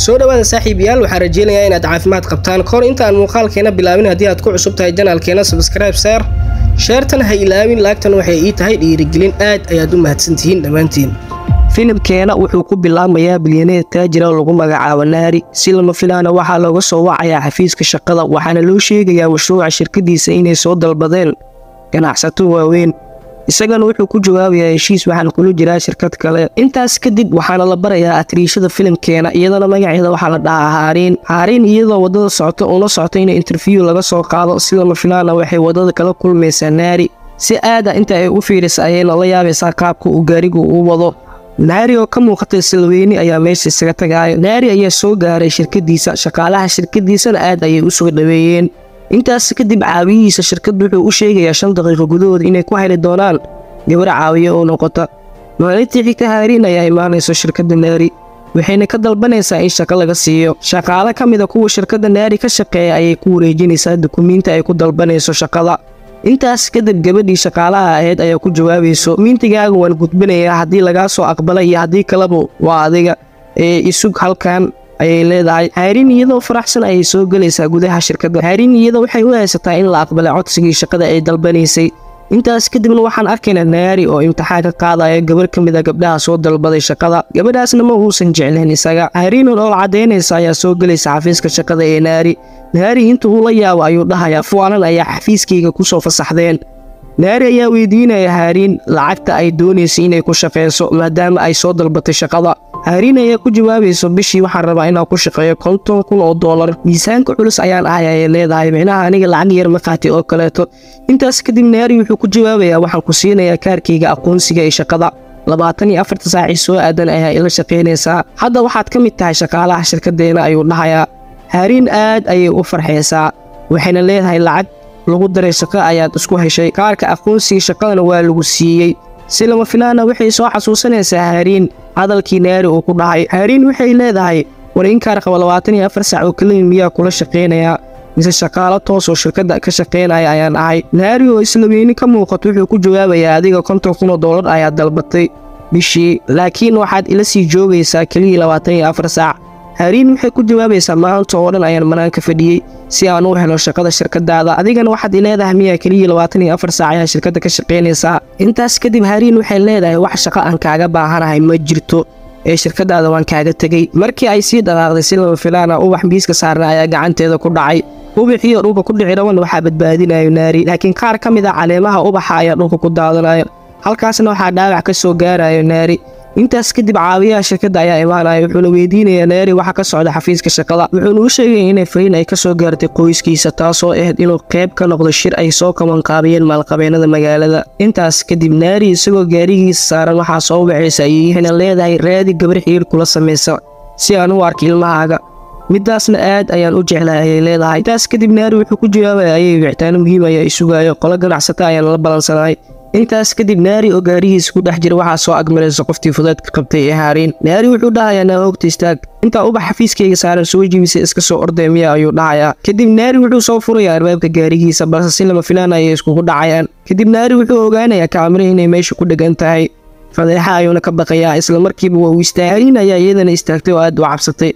Soo dhawaada saaxiibayaal, waxaan rajeynayaa inaad caafimaad qabtaan. Kahor intaan muuqaalkeena bilaabin, haddii aad ku cusub tahay channelkeena, subscribe saar, share-tan ha ilaawin, like-tan waxay ii tahay dhiirigelin. Aad ayaad u mahadsantihiin dhammaantiin. Filimkeena wuxuu ku bilaabmayaa bilyaneer taajira oo lagu magacaabo Naari. Si lama filaana waxaa looga soo wacayaa xafiiska shaqada, waxaana loo sheegayaa mashruuca shirkadiisa inay soo dalbadeen ganacsato waaweyn. Isagana wuxuu ku jawaabayaa, "Heshiis waxaan kula jiraa shirkad kale." Intaas kadib waxaana la barayaa atriishada filimkeena, iyadana magaceeda waxaa la dhahaa Haariin. Haariin iyadoo wadada socota una socto inay interview laga soo qaado, si lama filaana waxay wadada kala kulmaysaa Naari. Si aada inta ay u fiirisa ayayna la yaabaysaa qaabka uu gaarigu u wado. Naari oo ka muuqatay silweyni ayaa meesha isaga tagaayo. Naari ayaa soo gaaray shirkadiisa, shaqaalaha shirkadiisana aad ayay u soo dhaweeyeen. Intaas kadib caawiyihiisa shirkaddu wuxuu u sheegayaa 5 daqiiqo gudahood inay ku heli doonaan gabar caawiye oo noqota. Maalintii xigta Haariin ayaa imaanayso shirkadda Naari, waxayna ka dalbanaysaa in shaqo laga siiyo. Shaqaale ka mida kuwa shirkadda Naari ka shaqeeya ayay ku wareejinaysaa dukumiinti ay ku dalbanayso shaqada. Intaas kadib gabadhii shaqaalaha ahayd ayaa ku jawaabayso, "Dukumiintigaaga waan gudbinayaa, haddii lagaa soo aqbalay iyo haddii kaleba waa adiga ee isug halkan," ayay leedahay. Haariin iyadoo faraxsan ayay soo gelaysaa gudaha shirkadda. Haariin iyadoo waxay u haysataa in la aqbalay codsigii shaqada ay dalbanaysay. Intaas kadibna waxaan arkaynaa Naari oo imtixaan ka qaadaya gabar ka mid a gabdhaha soo dalbaday shaqada. Gabadhaasna ma uusan jeclayn isaga. Haariin oo caddaynaysa ayaa soo gelaysa xafiiska shaqada ee Naari. Naari inta uu la yaabo ayuu dhahayaa, "Fualan ayaa xafiiskayga kusoo fasaxdeen." Naari ayaa weydiinaya Haariin lacagta ay doonaysay inay ku shaqeyso maadaama ay soo dalbatay shaqada. Haariin ayaa ku jawaabayso, "Bishii waxaan rabaa inaan ku shaqeeyo $50,000. Miisaanka culus ayaan ahay," ayay leedahay, micnaha aniga lacag yar ma qaatay oo kaleeto. Intaas kadib Naari wuxuu ku jawaabayaa, "Waxaan ku siinayaa kaarkayga aqoonsiga ee shaqada. 24-ta saacii soo aadan ayaa ila shaqaynaysaa. Hadda waxaad ka mid tahay shaqaalaha shirkadeena," ayuu dhahayaa. Haariin aad ayay u farxaysaa, waxayna leedahay, "Lacag lagu daray shaqo ayaad isku heshay, kaarka aqoonsiga shaqadana waa lagu siiyey." Si lama filaana waxay soo xasuusanaysaa Haariin hadalkii Naari uu ku dhahay. Haariin waxay leedahay, "War inkaar qaba, 24 saac oo keliya miyaa kula shaqaynayaa, mise shaqaalo toos oo shirkadda ka shaqaynaya ayaan ahay?" Naari oo isla weyni ka muuqato wuxuu ku jawaabayaa, "Adiga $50,000 ayaad dalbatay bishii, laakiin waxaad ila sii joogaysaa keliya 24 saac." Haariin waxay ku jawaabaysaa, "Maanta oo dhan ayaan manaanka fadhiyey si aan u helo shaqada shirkadaada, adigana waxaad ileedahay miyaa keliya 24 saac ayaa shirkadda ka shaqaynaysaa?" Intaas kadib Haariin waxay leedahay, "Wax shaqo aan kaaga baahanahay ma jirto ee shirkadaada waan kaaga tegey." Markii ay sii dhaqaaqday, si lama filaana ubax miiska saarna ayaa gacanteeda ku dhacay. Ubaxiyo dhulka ku dhici raban waxaa badbaadinayo Naari, laakiin qaar ka mid a caleemaha ubaxa ayaa dhulka ku daadanayo. Halkaasna waxaa dhaawac ka soo gaarayo Naari. Intaas kadib caawiyaha shirkadda ayaa imaanaya, wuxuuna weydiinayaa Naari waxa ka socda xafiiska shaqada. Wuxuuna u sheegaya inay fariin ay kasoo gaartay qoyskiisa, taasoo ahayd inuu qayb ka noqdo shir ay soo kabanqaabiyeen maalqabeennada magaalada. Intaas kadib Naari isagoo gaarigiisa saaran waxaa soo wacaysa ayayna leedahay, "Raadi gabar xiriir kula samaysa si aan u arka ilmahaaga, midaasna aad ayaan u jeclahay," ayay leedahay. Intaas kadib Naari wuxuu ku jawaabaya, "Ayay, wicitaano muhiim ayaa isugaayo, qolo ganacsata ayaan la balansanahay." Intaas kadib Naari oo gaarihiisa ku dhex jira waxaa soo agmaraysa qoftii fudeedka qabtay ee Haariin. Naari wuxuu dhahayaa, "Naa hoogta istaag, intaa ubax xafiiskayga saaran soo jibisay iska soo orday miya?" ayuu dhahayaa. Kadib Naari wuxuu soo furayaa albaabka gaarigiisa, balse si lama filaan ayay iskugu dhacayaan. Kadib Naari wuxuu ogaanayaa kaamiro inay meesha ku dhegan tahay, fadeexa ayuuna ka baqayaa. Isla markiiba waa uu istaagay. Haariin ayaa iyadana istaagtay oo aad u cabsatay.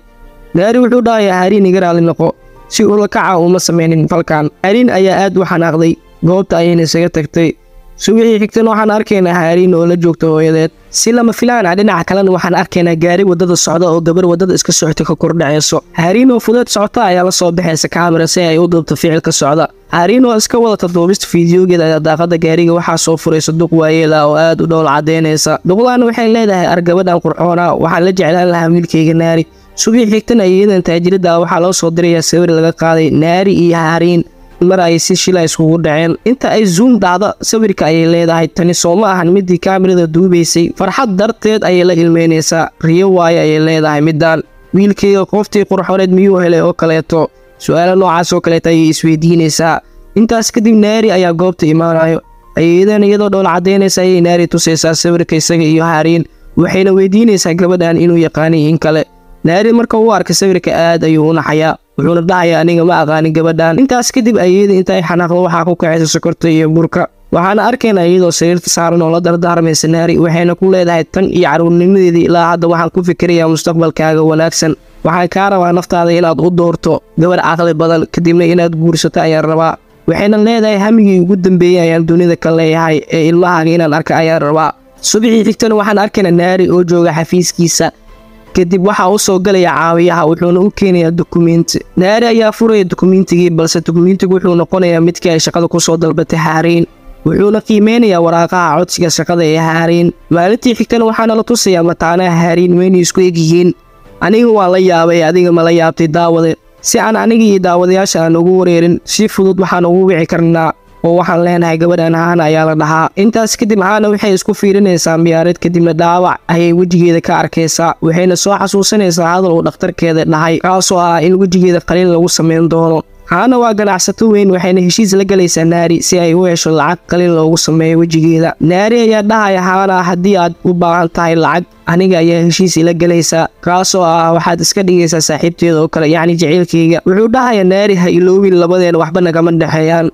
Naari wuxuu dhahayaa, "Haariin, iga raali noqo, si ula kaca uma samaynin falkan." Haariin ayaa aad u xanaaqday, goobta ayayna isaga tagtay. Subaxii xigtana waxaan arkaynaa Haariin oo la joogta hooyadeed. Si lama filaan ah dhinaca kalena waxaan arkaynaa gaari wadada socda oo gabar wadada iska socota ka kordhaceyso. Haariin oo fudeed socota ayaa la soo baxaysa kaamira si ay u duubto ficilka socda. Haariin oo iska wadata duubista fiidiyogeeda ayaa daaqada gaariga waxaa soo furaysa duq waayeel ah oo aad u dhowl cadaynaysa. Duqdaana waxay leedahay, "Argabadhan qurxoona, waxaan la jeclaan lahaa wiilkayga Naari." Subaxii xigtana iyadan taajirada waxaa loo soo dirayaa sawir laga qaaday Naari iyo Haariin mar ay si shila iskugu dhaceen. Inta ay zoom dhacdo sawirka ayay leedahay, "Tani soo ma ahan midii kaamirada duubaysay?" Farxad darteed ayay la ilmeynaysaa. "Riyo waaye," ayay leedahay, "midaan wiilkayga qoftii qurxoneed miyuu helay oo kaleeto?" Su-aalo noocaas oo kaleeto ayay isweydiinaysaa. Intaas kadib Naari ayaa goobta imaanayo. Ayadan iyadoo dhowl cadaynaysa ayay Naari tusaysaa sawirka isaga iyo Haariin, waxayna weydiinaysaa gabadhan inuu yaqaanay in kale. Naari marka uu arkay sawirka aad ayuu u naxayaa, wuxuuna dhahayaa, "Aniga ma aqaanin gabadhan." Intaas kadib ayada intay xanaaqdo waxaa ku kacaysa sokorta iyo burka. Waxaana arkaynaa iyadoo sariirta saaran oo la dardaarmaysa Naari, waxayna ku leedahay, "Tan iyo caruurnimadeedii ilaa hadda waxaan ku fikirayaa mustaqbalkaaga wanaagsan. Waxaan kaa rabaa naftaada inaad u doorto gabar caqli badan, kadibna inaad guursato ayaan rabaa. Waxayna leedahay hamigii ugu dambeeyey ayaan dunida ka leeyahay ee ilmahaaga inaan arka ayaan rabaa. Subaxii xigtana waxaan arkaynaa Naari oo jooga xafiiskiisa. Kadib waxaa u soo galaya caawiyaha, wuxuuna u keenayaa dukumiinti. Naari ayaa furaya dukumiintigii, balse dukumiintigu wuxuu noqonayaa midkii ay shaqada kusoo dalbatay Haariin. Wuxuuna qiimeynayaa waraaqaha codsiga shaqada ee Haariin. Maalintii xigtana waxaana la tusayaa mataanaha Haariin weynay isku egyihiin. Aniga waan la yaabay, adiga ma la yaabtay daawade? Si aan aniga iyo daawadayaasha aan ugu wareerin, si fudud waxaan ugu wici karnaa oo waxaan leenahay gabadhan Haana ayaa la dhahaa. Intaas kadib Haana waxay isku fiirinaysaa miyaareed, kadibna dhaawac ayay wejigeeda ka arkaysaa. Waxayna soo xasuusanaysaa hadal uu dhakhtarkeeda dhahay, kaasoo ah in wejigeeda qaliin lagu samayn doono. Haana waa ganacsato weyn, waxayna heshiis la galaysaa Naari si ay u hesho lacag qaliin loogu sameeyo wejigeeda. Naari ayaa dhahaya Haana, haddii aad u baahan tahay lacag aniga ayaa heshiis ila galaysaa, kaasoo ah waxaad iska dhigaysaa saaxiibteeda oo kale, yacni jaceylkayga. Wuxuu dhahayaa Naari, ha iloobin labadeena waxba nagama dhexeeyaan,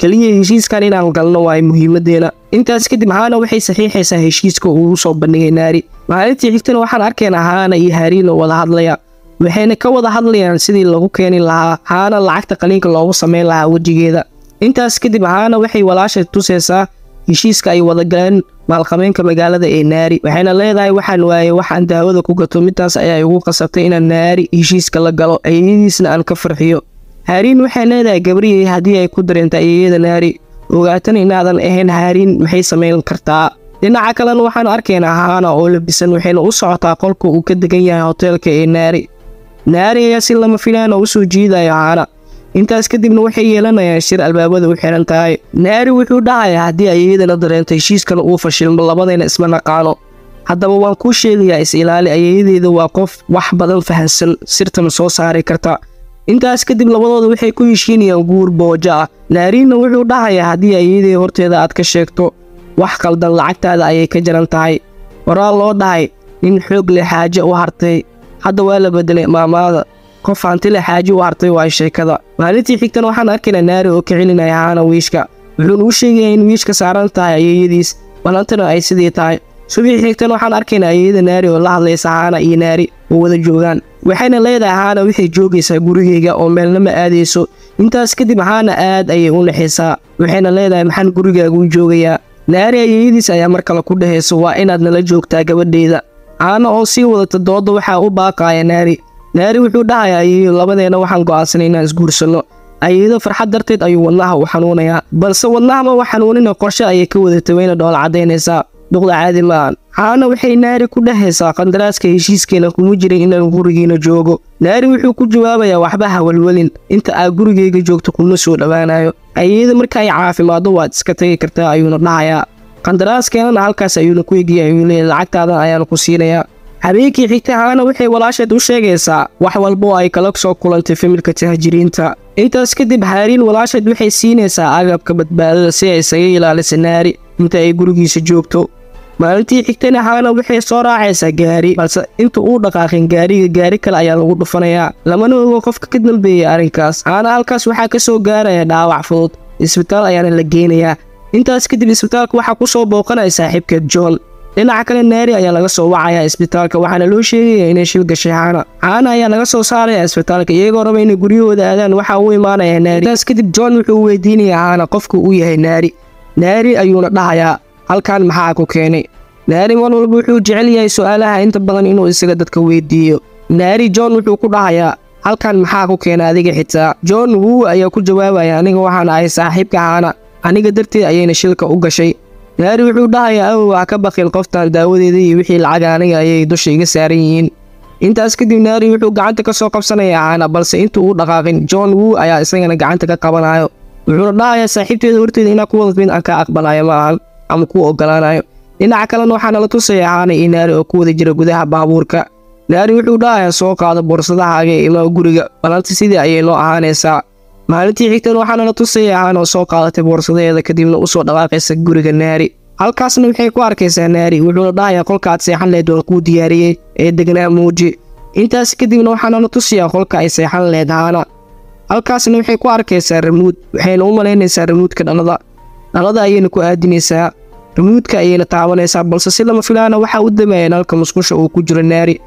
kaliya heshiiskan inaan galno waa muhiimadeena. Intaas kadib Haana waxay saxiixaysaa heshiiska uu soo bandhigay Naari. Maalintii xigtana waxaan arkaynaa Haana iyo Haariin oo wada hadlaya. Waxayna ka wada hadlayaan sidii lagu keeni lahaa Haana lacagta qaliinka loogu sameyn lahaa wejigeeda. Intaas kadib Haana waxay walaasha tusaysaa heshiiska ay wada galeen maalqabeenka magaalada ee Naari. Waxayna leedahay waxaan waayay waxaan daawada ku gato, midaas ayaa igu qasabtay inaan Naari heshiiska la galo, ayeeyadiisna aan ka farxiyo. Haariin waxay leedahay gabriyey, haddii ay ku dareento ayeeyada Naari ogaatan inaadan ahayn Haariin, maxay samayn kartaa? Dhinaca kalena waxaan arkaynaa Haana oo labisan, waxayna u socotaa qolka uu ka degan yahay hoteelka ee Naari. Naari ayaa si lama filaan oo usoo jiidaya Haana. Intaas kadibna waxay yeelanayaan shir albaabada u xiran tahay. Naari wuxuu dhahayaa haddii ayeeyadana dareento heshiiskana uu fashilmo, labadayna isma naqaano. Haddaba waan kuu sheegayaa, is ilaali, ayeeyadeeda waa qof wax badan fahansan, sirtana soo saari karta. Intaas kadib labadooda waxay ku heshiinayaan guur boojo ah. Naariinna wuxuu dhahayaa haddii ayeeyadee horteeda aad ka sheegto wax qaldan, lacagtaada ayay ka jaran tahay. Horaa loo dhahay nin xoog leh xaaje u hartay, hadda waa la bedelay maamaada, qof hanti leh xaaje u hartay waa sheekada. Maalintii xigtana waxaan arkaynaa Naari oo ka celinaya Haana wiishka. Wuxuuna u sheegayaa in wiishka saaran tahay ayeeyadiis, balantana ay sidii tahay. Subaxii xigtana waxaan arkaynaa ayeeyada Naari oo la hadlaysa Haana iyo Naari oo wada joogaan. Waxayna leedahay Haana waxay joogaysaa gurigayga oo meelna ma aadayso. Intaas kadib Haana aad ayay u naxaysaa, waxayna leedahay maxaan gurigaaga u joogayaa? Naari ayeeyadiis ayaa mar kale ku dhahaysa waa inaad nala joogtaa gabadheyda. Haana oo sii wadata dooda waxaa u baaqaya Naari. Naari wuxuu dhahayaa ayeeyo, labadeena waxaan go'aansanay inaan isguursanno. Ayeeyo farxad darteed ayuu wadnaha u xanuunayaa, balse wadnaha ma u xanuunina, qorshe ayay ka wadatay, wayna dhool cadaynaysaa. Duqda caadi maahan. Haana waxay Naari ku dhahaysaa qandaraaska heshiiskeena kuma jirin inaan gurigiina joogo. Naari wuxuu ku jawaabayaa waxba ha walwalin, inta aad gurigayga joogto kuma soo dhowaanayo. Ayeeyada marka ay caafimaado waad iska tagi kartaa ayuuna dhahayaa. Qandaraaskeenana halkaas ayuuna ku egyahay, ayuu leeyahay lacagtaadan ayaanu ku siinayaa. Habeenkii xigtay Haana waxay walaasheed u sheegaysaa wax walba oo ay kala soo kulantay familka tahjiriinta. Intaas kadib Haariin walaasheed waxay siinaysaa agabka badbaadada si ay isaga ilaaliso Naari inta ay gurigiisa joogto. Maalintii xigtayna Haana waxay soo raacaysaa gaari, balse inta uu dhaqaaqin gaariga gaari kale ayaa lagu dhufanayaa, lamana ogo qofka ka dambeeyay arrinkaas. Haana halkaas waxaa ka soo gaaraya dhaawac fudud, isbitaal ayaana la geynayaa. Intaas kadib isbitaalka waxaa ku soo booqanaya saaxiibkeed John. Dhinaca kale Naari ayaa laga soo wacayaa isbitaalka, waxaana loo sheegayaa inay shil gashay Haana. Haana ayaa laga soo saaraya isbitaalka, iyagoo raba inay guryahooda aadaan. Waxaa u imaanaya Naari. Intaas kadib John wuxuu weydiinayaa Haana qofka uu yahay Naari. Naari ayuuna dhahayaa halkan maxaa ku keenay? Naari mar walba wuxuu jecel yahay su'aalaha inta badan inuu isaga dadka weydiiyo. Naari John wuxuu ku dhahayaa halkan maxaa ku keenay adiga xitaa? John wuu ayaa ku jawaabaya aniga waxaan ahay saaxiibka Haana, aniga darteed ayayna shilka u gashay. Naari wuxuu dhahayaa awow ha ka baqin, qoftan daawadeeda iyo wixii lacag aniga ayay dusha iga saaran yihiin. Intaas kadib Naari wuxuu gacanta ka soo qabsanayaa Haana, balse intuu u dhaqaaqin John wuu ayaa isagana gacanta ka qabanayo. Wuxuuna dhahayaa saaxiibteeda horteeda inaa ku wada mid aan ka aqbalayo ma ahan ama ku ogolaanayo. Dhinaca kalena waxaa nala tusayaa Haana iyo Naari oo ku wada jira gudaha baabuurka. Naari wuxuu dhahayaa soo qaado boorsadahaaga ee imaa guriga, balanta sidii ayay noo ahaanaysaa. Maalintii xigtana waxaa nala tusayaa Haana oo soo qaadatay boorsadaheeda, kadibna usoo dhaqaaqaysa guriga Naari. Halkaasna waxay ku arkaysaa Naari, wuxuuna dhahayaa qolka aad seexan lahayd waan kuu diyaariyey ee degnaa muuji. Intaas kadibna waxaa nala tusayaa qolka ay seexan lahayd Haana. Halkaasna waxay ku arkaysaa ramuud, waxayna u malaynaysaa ramuudka dhalada. Dhalada ayayna ku aadinaysaa, ramuudka ayayna taabanaysaa, balse si lama filaana waxaa u damaya nalka musqusha uu ku jiro Naari.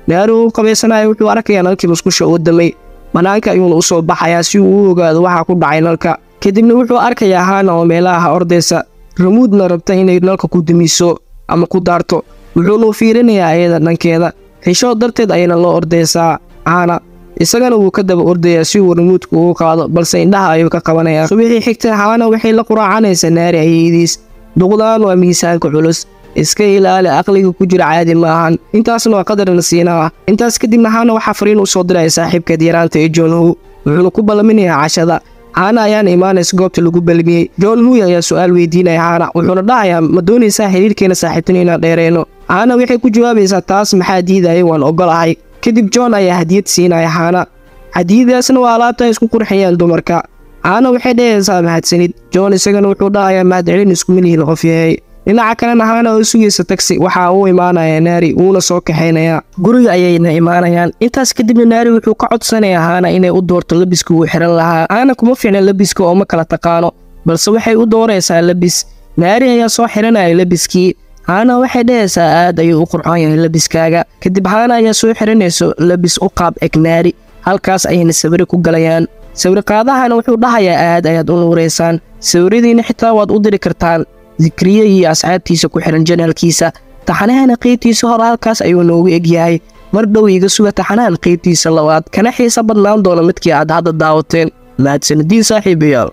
Naari uu qabaysanaya wuxuu arkayaa nalkii musqusha oo damay. Banaanka ayuuna u soo baxayaa si uu u ogaado waxa ku dhacay nalka. Kadibna wuxuu arkayaa Haana oo meelaha ordaysa, ramuudna rabta inay nalka ku dumiso ama ku daarto. Wuxuuna fiirinayaa ayada dhankeeda, xishood darteed ayayna loo ordaysaa Haana. Isagana wuu ka daba ordayaa si uu ramuudka ugu qaado, balse indhaha ayuu ka qabanayaa. Subaxii xigta Haana waxay la quraacanaysaa Naari ayeydiis. Duqdaan waa miisaanka culus, iska ilaali, aqliga ku jira caadi maahan. Intaasna waa qadarna siinaa. Intaas kadibna Haana waxaa fariin u soo diraya saaxiibkeed yaraanta ee John Hu, wuxuuna ku ballaminayaa cashada. Haana ayaana imaanaysa goobta lagu balmiyey. John Hu ayaa su'aal weydiinaya Haana, wuxuuna dhahayaa ma doonaysaa xiriirkeena saaxiibtin inaan dheereyno? Haana waxay ku jawaabaysaa taas maxaa diidaya, waan ogolahay. Kadib John ayaa hadiyad siinaya Haana, hadiyadaasna waa alaabta ay isku qurxiyaan dumarka. Haana waxay dhahaysaa mahadsanid. John isagana wuxuu dhahayaa mahadcelin iskuma lihin qof yahay. Dhinaca kalena Haana oo sugaysa tagsi waxa uu imaanayaa Naari, wuuna soo kaxaynayaa. Guriga ayayna imaanayaan. Intaas kadibna Naari wuxuu ka codsanayaa Haana inay u doorto labiska uu xiran lahaa. Haana kuma fiicna labiska oo ma kala taqaano, balse waxay u dooraysaa labis. Naari ayaa soo xiranaya labiskii. Haana waxay dhahaysaa aad ayuu u qurxoon yahay labiskaaga. Kadib Haana ayaa soo xiranayso labis u qaab eg Naari. Halkaas ayayna sawiro ku galayaan. Sawirqaadahana wuxuu dhahayaa aad ayaad u nuureysaan, sawiradiina xitaa waad u diri kartaan Zikriye iyo asxaabtiisa ku xiran janaalkiisa. Taxanahana qeybtiisa hore halkaas ayuu noogu egyahay. Mar dhow iga suga taxanahan qeybtiisa labaad, kana xiisa badnaan doona midkii aad hadda daawateen. Mahadsanadiin saaxiibayaal.